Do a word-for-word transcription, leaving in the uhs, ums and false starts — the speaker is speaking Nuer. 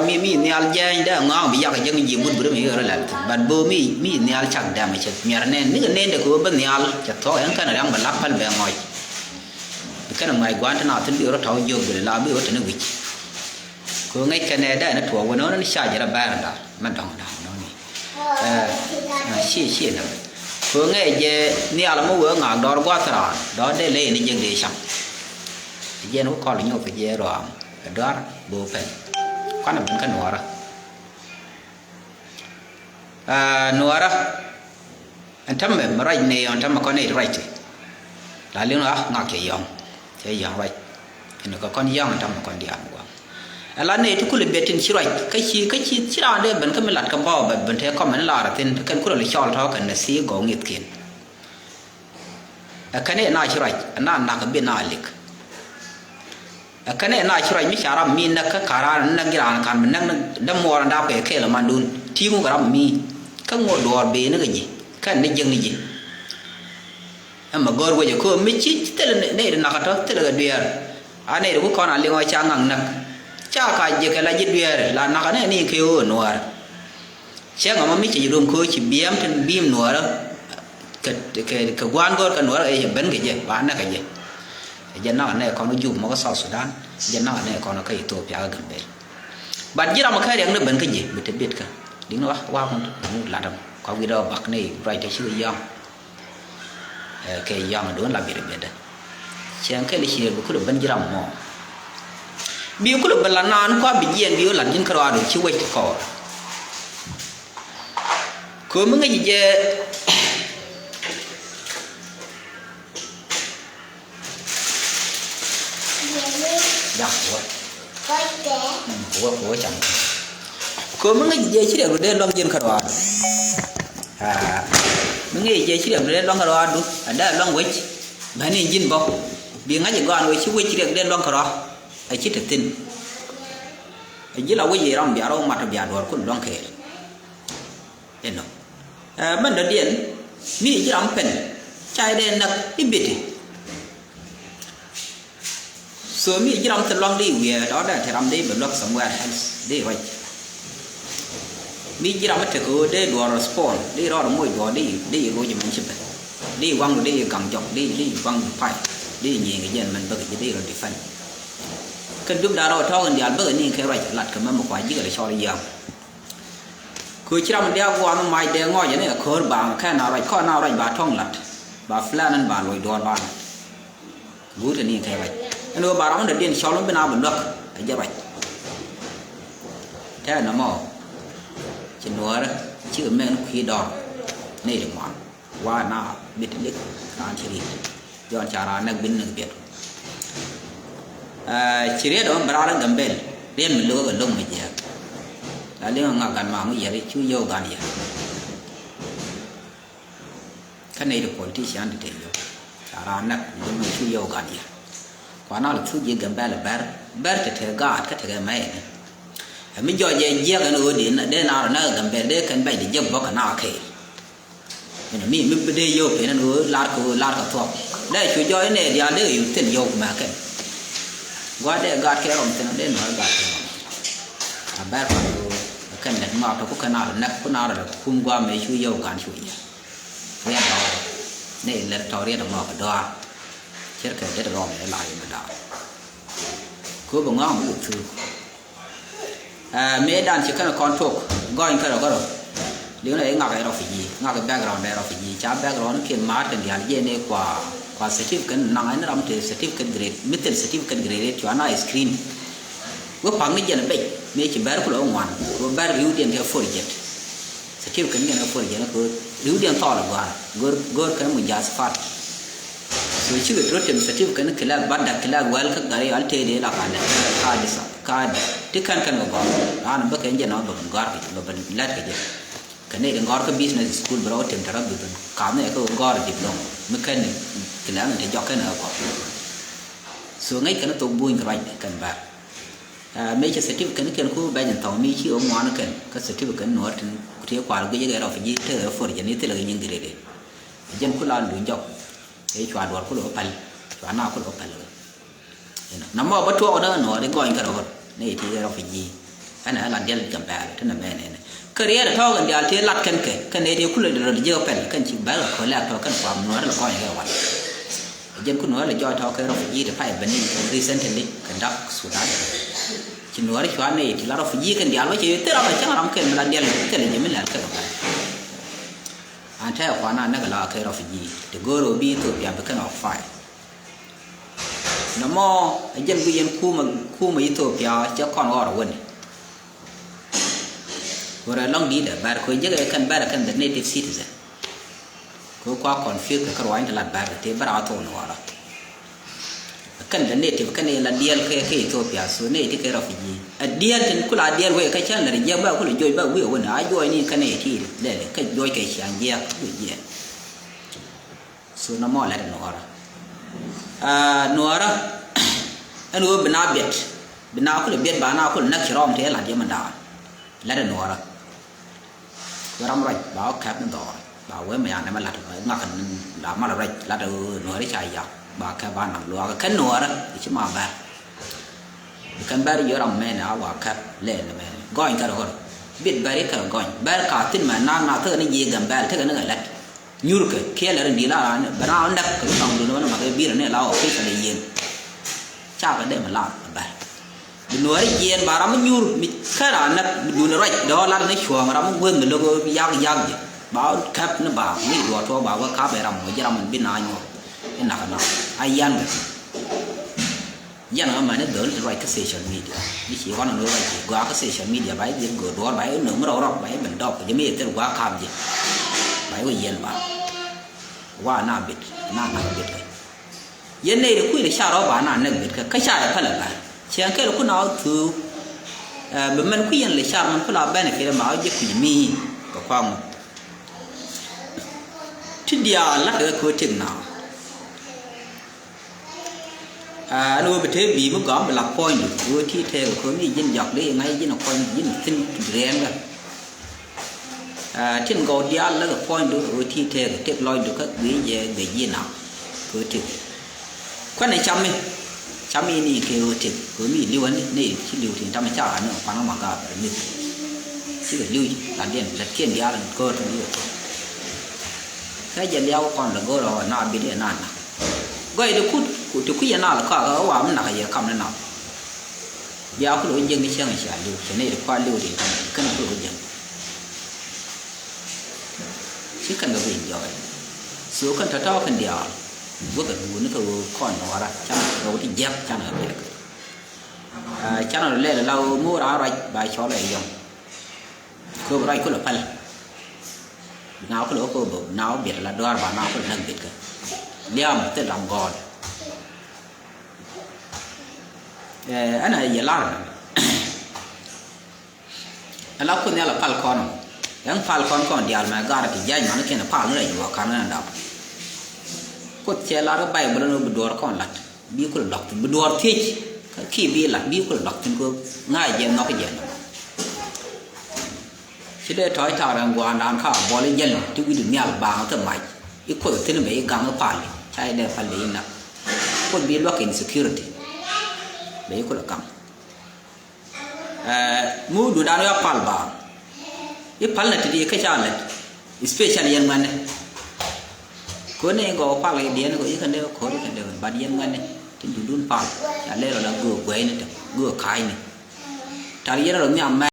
Mi, mi nhial jɛɛny dee ŋɔaŋ bi yak jɛŋ ji̱ mut bi ri mi yɔr lɛl thin. But bo mi, mi nhial cak dɛm cɛ miɛr nɛn. Ni kɛ nɛn de kɛ wä bi nhial cɛ thuɔk ɛn kɛn riaŋ bɛ lak päl bɛ ŋɔc. Bi kɛn ŋɔc gua̱n ti na thin bi rɔ tɔw jiök bi la bi rɔ tini wi̱c. Kɛ wä ŋäc kɛn ɛ dee ni tuɔɔk wä nɔn ni ca jɛ rɔ bɛɛr da mɛ dɔŋ da nɔn ni. Ɛ, ɛ, ci, ci nɛ. Kɛ wä ŋäc jɛ nhial mi wee ŋak dɔr gua̱th raan dɔr dee ley ni jek dee cam. Jɛ ni wä kɔl nyuɔth jɛ rɔam. Ɛ duar bä pɛn. Kuanɛ ben kä nuɔrä. Aa, nuɔrä. Ɛn tämɛ mɛ ruac ni yɔn tämɛ kɔn ni ruac ti. La liŋ a ŋak cɛ yɔŋ. Cɛ yɔŋ ruac. Ɛn kɛ kɔn yɔŋ ɛn tämɛ kɔn diaal mi guaŋ. Ɛ la ni ti kulɛ biɛ tin ci ruac. Kä ci, kä ci, ci raan dee ben kä mi lat kä bä bɛ ben te kɔmɛ ni lar thin. Kɛn kulɛ li cɔl tɔ kɛn ni si gɔw ŋi̱th kin. Ɛ kɛn ɛ na ci ruac, ɛ na nak bi na lik. Ɛ kɛn ɛ na ci ruac mi ca ram mi näk kä ka̱r raan näk ji̱ raan ka̱n bi näk ni dämuɔɔr in dap kɛ kɛɛl ɛ mandun. Ti̱i̱ŋ wä kɛ ram mi kä ŋuɔ̱t duɔɔr bee ni kɛ ji̱ kɛn ni jiäk ni ji̱. Ɛmɛ gɔ̱r wecɛ köö mi ci thilɛ nɛy ti nak kä tɔ̱ thilɛ kɛ dueer. A nɛy ti ku kɔn a liŋ ɔ ca ŋaŋ näk. Ca ka jiäk kɛ la ji̱ dueer la nak ɛ nɛy ni kɛ ɣöö nuäär. Cäŋ ɛmɔ mi cɛ ji̱ rom köö ci biɛm tin bi̱i̱m nuäärä. Kɛ, kɛ, kɛ gua̱a̱n gɔ̱r kɛ nuäärä ɛ cɛ ben kɛ jɛ ba näk kɛ jɛ. Ɛ jɛ nak ɛ nɛ kɔn kä Jup mɔ kä South Sudan. Ɛ jɛ nak ɛ nɛ kɔn kä Ethiopia kä Gambel. But ji̱ ram ɛ kɛ riɛk ni ben kä jɛ bi te bit kä di̱k ni wa wa kɔn lat ɛmɔ kua wi̱i̱dɛ ɔ bak ni ruac te ci kɛ yɔ̱ŋ. Ɛ, kɛ yɔ̱ŋ duun la biɛt biɛtdä. Cɛn kɛl ciëër bi kulɛ ben ji̱ ram mɔ. Bi kulɛ ben la naan kua bi jiɛɛn bi wä lat ji̱n kärɔaadu ci wec kɛ kɔɔr. Kömi ŋäc jɛ. Dak wä. Kɛ wä, kɛ wä cam. Kömi ŋäc jɛ ci riɛk bi dee luaŋ jiɛn kärɔaadu. Aa, mi ŋi̱i̱c jɛ ci riɛk dee luaŋ kɛ rɔɔdu a dee luaŋ wec. Bäni ji̱n bä bi ŋa̱c i̱ gɔaan wec ci wec ci riɛk dee luaŋ kɛ rɔɔ. A ci te thi̱n. A ji̱ la wec i̱ ram bia rɔw mat bia duɔ̱ɔ̱r kun luaŋ kɛɛl. Inɔ. Ɛ, mɛn dɔ̱diɛn mi ji̱ ram pɛn ca i̱ dee näk i̱ biti. So mi ji̱ ram thil luaŋ di wiɛ dɔ̱ dee ti ram di bɛ luäk somewhere else di ruac. Mi ji̱ ram tekɛ ɣöö dee duɔ̱ɔ̱r respond di rɔɔd moc duɔ̱ɔ̱r di di ruoc mɛn ci ben. Di waŋdu di gaŋ jɔk di di waŋdu pay di nyiŋ jiɛn mɛn bäkɛ ji̱ di rɔ defend. Kɛn dup da̱a̱n rɔ tɔ̱ɔ̱k in diaal bäkɛ ni kɛ ruac lat kɛ mɛm kua ji̱ kɛ cɔl yiaam. Kɛ ci ram diaal gua̱a̱n mac dee ŋɔc ni ɛ ko̱r ba kɛ na ruac kɔn na ruac ba tɔ̱ŋ lat ba plan in ba loc duɔ̱ɔ̱r ba lat. Guut ni kɛ ruac. Ɛn ɣöö ba ram in dɔ̱diɛn cɔl mi bi na bi luäk a jɛ ruac. Tɛɛ nɔmɔ ci nuɔɔrä cikɛ mɛn kui̱ dɔr ni ri ŋuan. Wa na bi ti lik raan ci ri̱i̱t. Jɔn ca raan näk bi näk biɛt. Ɛ, ci riet ɔ bi raan Gambel riet mi lo̱k kɛ lo̱k mi jiɛk. La liŋ ŋa gan ma ŋu yɛri cu yio̱w gan yɛr. Kä nɛy ti politician ti te yio̱w ca raan näk mi lo̱k mi cu yio̱w gan yɛr. Kua na lɛ thuc ji̱ Gambel bɛr bɛr te te gaat kä te kɛ mɛy ni. Ɛ mi jɔc jɛ jiɛk ɛn ɣöö dee na rɔ näk Gambel dee kɛn bɛc di jiɛk bɔk kɛ na kɛɛl. Inɔ mi mi bi dee yio̱w pen ɛn ɣöö lar kɛ ɣöö lar kɛ thuɔ̱k. Dee cu jɔɔc inɛ diaal dee yio̱w thil yio̱w mɛ kɛn. Gua̱a̱r dee gaat kɛ rɔm thin dee nuɔ̱ɔ̱r gaat kɛ rɔm. A bɛr kɔn ɣöö kɛn lɛt ŋɔak tɔ ku kɛn a rɔ näk ku na rɔ lɛ kum gua̱a̱r mëë cu yio̱w gan cu yɛ. Riɛt dɔɔr ni lɛt tɔ riɛt ŋɔak kɛ dɔɔr. Cir kɛ det rɔm ɛ la yio̱w daal. Kööbä ŋɔak mi kɛ thuk. Ɛ, mëëdan ci kɛn kɔn tok gɔny kärɔ̱ kärɔ̱. Liŋ nɔ i̱ ŋak ɛ refugee, ŋak ɛ background ɛ refugee. Ca background kiɛn ma̱a̱t kɛn diaal jiɛn i̱ kua, kua certificate naŋ ɛn ram te certificate grade, mi thil certificate grade eight cua na screen. Wä pa̱k ni jɛn bec mëë ci bɛr kulɛ wä ŋuan wä bɛr riwdiɛn kɛ forget. Certificate ni kɛn kɛ forget ni kɛ riwdiɛn thɔɔl ɛ gɔ̱a̱r go̱r, go̱r kɛn mujasafat. So cikɛ drot tem certificate ni kilak badak kilak wɛl kä gari al tëë dee la ka lɛ ka disa ka ti kɛn kɛn kɛ gɔr. An bä kɛn jɛ nɔ bä ben gɔr kɛ bä ben lɛt kɛ jɛ. Kɛ ni di gɔr kä business school bä rɔ tem tɛ rɔ bi ben ka ni kɛ gɔr diploma mi kɛn ni kilak ni ti jɔk kɛn kɛ gɔr. So ŋäc kɛn thok buny kɛ ruac kɛn bär. Ɛ, mëë cɛ certificate ni kɛn ku bɛc in thɔŋ mi ci ɣä ŋuan kɛn kä certificate nuɔr tin ku ti kual guic kɛ rɔ fi ji̱ te for jɛ ni thilɛ kɛ nyin grade. Jɛn ku la luny jɔk. Ëë cua duɔ̱ɔ̱r kulɛ wä päl. Cua na kulɛ wä päl. Inɔ. Namɔ bä tuɔɔk ni ɣän ɣɔ̱ɔ̱r i̱ gɔny kärɔ̱ ɣän ni iti ɣän rɔ fi ji̱. Ɛn ɛ la diɛl Gambɛl ti nɛ mɛn ɛn kä riɛt ɛ tɔ̱ kɛn diaal ti lat kɛn kɛ kɛn ɛ ti kulɛ di rɔl jiɛ pɛl kɛn ci bɛl kɛ kɔlɛ tɔ̱ kɛn kuam nuɔr lɛ kɔn kɛ wal. Jɛn ku nuɔr lɛ jɔɔc tɔ̱ kɛ refugee ti pay bɛn ni kɛ recently kɛ dak Sudan. Ci nuɔr cua nɛ ti la refugee kɛn diaal wä cɛ thil ram ɛ cäŋ ram kɛn mi la diɛl kɛn jɛ mi lɛl kɛn kɛ. An tɛ kuan an näk la kɛ refugee ti go̱o̱r ɔ bi Ethiopia bi kɛn ɔ fay. Nɔmɔ ɛ jɛn guic yɛn kumä kumä Ethiopia cɛ kɔn ɣɔr wäni. Wurɛ lɔŋ di̱i̱t ɛ bɛr kɛ jek ɛ kɛn bɛr ɛ kɛn the native citizen. Kɛ kua confuse kɛ kɛ ruany ti lat bɛr kɛ ti bɛr a thok ni wara. Kɛn the native kɛn ila diɛl kɛ kɛ Ethiopia so nɛ ti kɛ refugee. A diɛl tin kula diɛl wee kɛ cɛn lɛ ri jiɛk ba kula juɔc ba wee wani a juɔc ni kɛn ɛ ti lɛlɛ kɛ juɔc kɛ ciaŋ jiɛk wee jiɛk. So nɔmɔ lɛt nuɔɔrä. Nuɔɔrä ɛn ɣöö bi na biɛt bi na kulɛ biɛt ba na kulɛ näk ci rɔm tëë lat yɛmɛ da̱a̱n. Lɛt nuɔɔrä. Wä ram ruac ba wä kɛp ni dhɔɔr ba wee mɛ yan ɛmɛ lat ŋak la mal ruac lat nuɔɔri ca yak ba kɛp ba naŋ luaak kɛn nuɔɔrä. Ci ma bɛr kɛn bɛr yɔ ram mɛn a wa kɛp lɛn mɛn gɔny kɛr ɣɔr. Bit bɛr ikɛr gɔny bɛr ka thin mɛ na na thik ni jiɛ Gambɛl thik ni kɛ lɛt. Nyurkɛ kiɛ lɛ rin di la ran bɛ na näk kɛ tɔŋ dun wä ni ma kɛ bir ni la official yien. Ca kɛ dee mi la bɛ bi nuɔri jiɛn ba ram nyur mi kɛ ra näk bi dun ruac dɔɔ la ni cuɔŋ ram gueth mi logo yak yak jɛ ba kɛp ni ba ni duɔ tuɔ ba wä kap ram mo jɛ ram bi na nyur. Ni nak na a yan wä. Yɛn ɣä mani dhöl ti ruac kä social media. Ni ci ɣɔn ni ruac ci gɔaa kä social media ba i̱ dhil gör duɔ̱ɔ̱r ba i̱ nöm rɔk rɔk ba i̱ ben dɔk kɛ jɛ mi i̱ thil gɔaa kap jɛ. Ba i̱ wä yɛn ba wa na bit na na bit kɛ. Yɛn nɛy ri kui̱ ri ca rɔk ba na näk bit kɛ kä ca yɛ pälɛ ba ciɛŋ kɛl ku na wä thuk. Bi mɛn kui̱ yɛn lɛ car mɛn ku la benefit ma wä jɛ kui̱ mi kɛ kuaŋ. Ti diaal la kɛ kɛ kɛ wä tëk na. Ɛn ɣöö bi te bi̱i̱ mi gɔam bi la puɔ̱nydu ɣöö ti tëëk ɛ ko̱n i̱ ji̱n jɔak dee iŋa̱c ji̱n ɛ kuɔ̱ny ji̱n thi̱n ti rɛɛn kɛ. Tin gɔw diaal lä kɛ puɔ̱nydu ɣöö ti tëëk ɛ tëk lɔcdu kä gui̱i̱c jɛ guic ji̱n a kɛ ɣöö tëk. Kuɛn ɛ cam mi cam mi ni kɛ ɣöö tëk ɣöö mi li̱w ɛn ni ci li̱w tin tamɛ ca ɣan ni ɛ kuan ɣä ma gaak rɛ mith. Cikɛ li̱w lat diɛn lat kiɛn diaal ɛn ko̱o̱r tin li̱w ɛ ko̱o̱r. Kä jɛ liaw kɔn lɛ go̱o̱r ɣä na bit ɛ na nak. Gɔy ti kut ti kui̱ yɛ nal kɔakɛ ɣä wa mi nak yɛ kam ni nal. Bia kulɛ wä jiäk ni cäŋ cia li̱w cɛ nɛy ti kua li̱w ti kɛn kulɛ wä jiäk. Ci kɛn kɛ bi jɔɔc. So kɛn tɔ̱tɔ̱ kɛn diaal wä kɛ duuni kɛ wä kɔn nuɔra can kɛ wä ti jiäk can kɛ bɛk. Can rɔ lɛl la wä mo̱o̱r a ruac ba cɔl ɛ yɔŋ. Kööb ruac kulɛ päl. Na kulɛ wä kööb na wä biɛt la dɔ̱a̱r ba na kulɛ näk biɛt kä. Liam thil ram gɔɔl. Ɛn a yɛ lar. Ɛn la kuoth nhial a pal kɔn. Ɛn pal kɔn kɔn diaal mɛ gar ti jiac man kiɛn pal ni la juɔk kan ni dap. Kuoth cɛ lar Baibol ni bi duɔɔr kɔn lat. Bi kulɛ dɔk thin bi duɔɔr thiec. Ki bi lat bi kulɛ dɔk thin ko ŋa̱c jɛ nhɔk jɛ nhɔk. Ci dee tɔ̱ɔ̱c ta̱a̱ rɛn gua̱a̱ndan ka buɔl i̱ jäl ti wi̱cdu nhial baaŋ kä mac i̱ kuoth thi̱n bɛ i̱ gaŋ i̱ pal ca i̱ dee pal bɛ i̱ nak. Kuoth bi luäk insecurity bɛ i̱ kulɛ gaŋ. Ɛ mudu dan ya pal baaŋ i̱ pal na ti di kä ca lät. Especially yɛn ŋuɛ̈tni. Koni gɔw pal i̱ diɛn kɔ i̱ kɛn dee kori kɛn dee bat yɛn ŋuɛ̈tni tin dudun pal ca lɛl rɔ la göök guɛyni tɛ göök ka̱a̱cni. Tar yɛn rɔ nhiam mɛ.